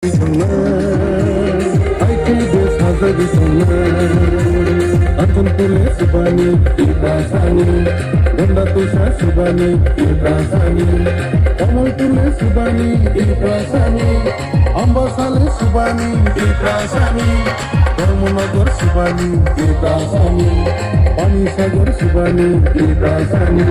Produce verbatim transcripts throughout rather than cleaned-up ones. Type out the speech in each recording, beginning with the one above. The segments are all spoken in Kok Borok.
Aiki de sajagi songna, Anton Pule Subani, Ipasani, Gonda Tusa Subani, Ipasani, Kamal Pule Subani, Ipasani, Ambasale Subani, Ipasani, Dharmanagar Subani, Ipasani, Panisagar Subani, Ipasani,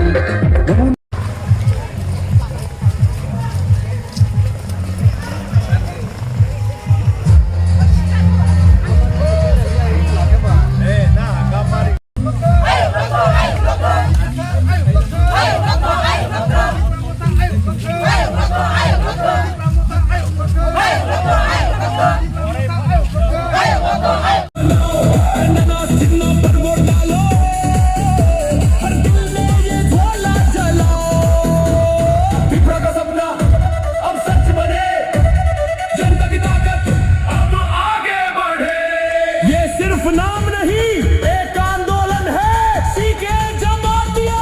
ये सिर्फ नाम नहीं, एक आंदोलन है। सीके जमातिया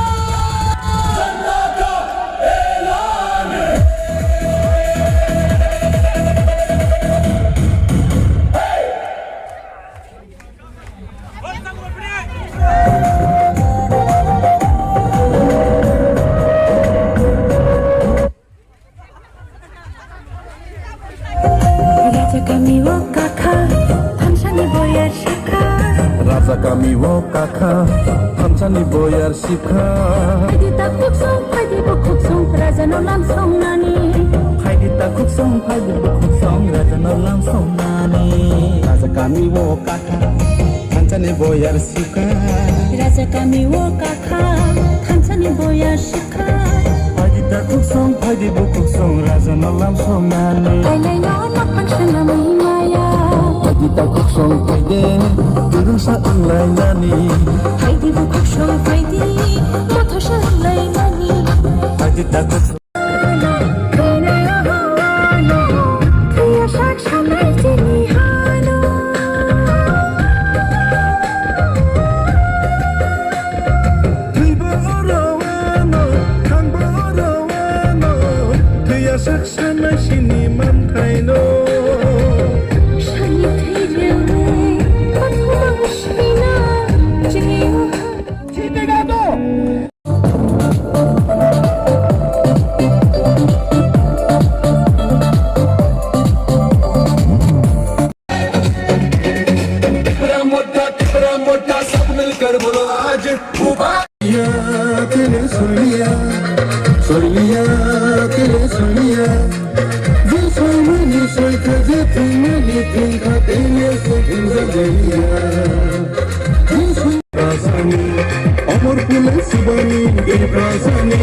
जनता का ऐलान है। Raja kami o kakha, thamsani boyar shikha. Raja kami o kakha, thamsani boyar shikha. Phaidi ta khuksong, phaidi bo khuksong, raja no lam songnani. Phaidi ta khuksong, phaidi bo khuksong, raja no lam songnani. Raja kami o kakha, thamsani boyar shikha. Raja kami o kakha, thamsani boyar shikha. Phaidi ta khuksong, phaidi bo khuksong, raja no lam songnani. Kailaino nokphang swnamwi maya. Phaidi ta khuksong, phaidi, kwrwngsa wnglainani. Phaidi bo khuksong, phaidi, mothosa wnglainani. Phaidi ta khuksong. Kailaino hawano, thwiya sak samai chini hano. Thwibo oro ano, thangbo oro ano, thwiya sak sanai sini manthaino. Sani thwilewi, pathuma sina, chini. Tipra motha, Tipra motha, sab milkar bolo aaj Bhupa. Ya tene soiliya, soiliya, tene soiliya. Je soimani soikha, je thwimani thwikha, tene se thwingjak jaliya. Je soi- Prasani, Amar Pule Subani, Iprasani,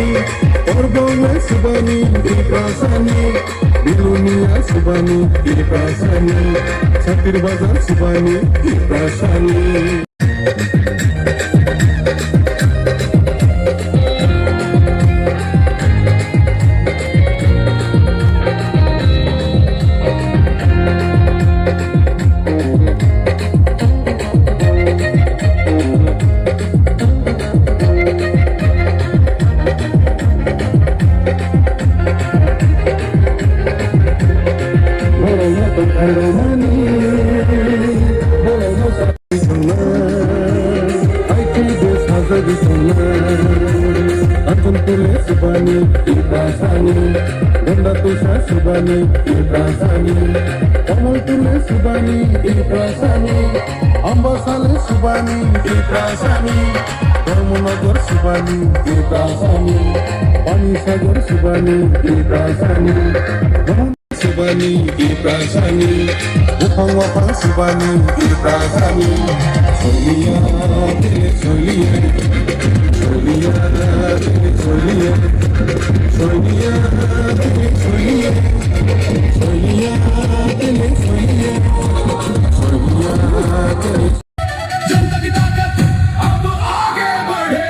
Orbonga Subani, Iprasani, Bilonia Subani, Iprasani, Satir Bazar Subani, Iprasani. Aiki de sajagi songna, Anton Pule Subani, Iprasani, Gonda Tusa Subani, Iprasani, Kamal Pule Subani, Iprasani, Ambasale Subani, Iprasani, Dharmanagar Subani, Iprasani, Panisagar Subani, Iprasani, Subani, Iprasani, Buphang Waphang Subani, Iprasani, Soiliya, Tele Soiliya, Soiliya, Tele Soiliya, Soiliya, Tele Soiliya, Soiliya, Tele Soiliya, Soiliya, Tele जनता की ताकत, अब आगे बढ़े।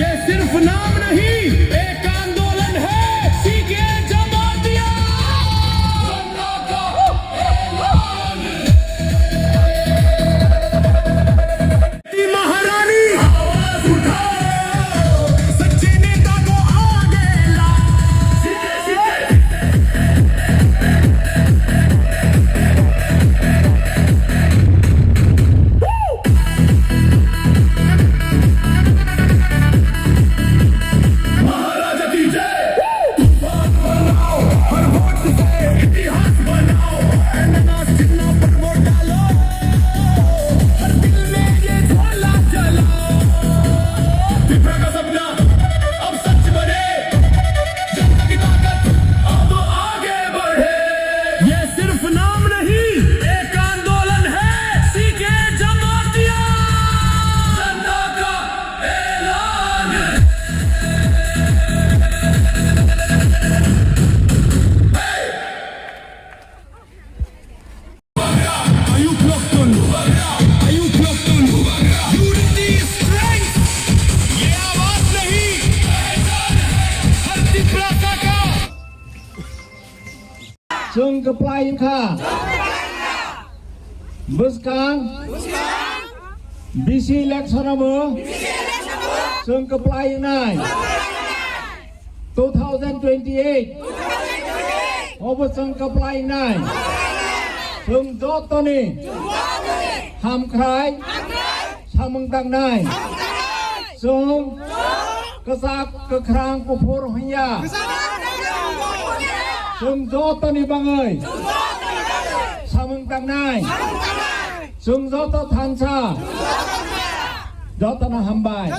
ये सिर्फ नाम नहीं, एक आंदोलन है। सीके जमातिया। महारानी, आवाज उठाओ। सच्चे नेता को आगे लाओ। kwplai wngkha. Bwskang B C election obo chwng kwplai wngnai. Two thousand twenty-eight obo chwng kwplai wngnai. Chwng jotoni hamkhrai samung tangnai. Chwng kwchak kwkhrang kuphur hwnya. Chwng jotoni bangwi samung tangnai. Chwng joto thansa. Jotono hambai.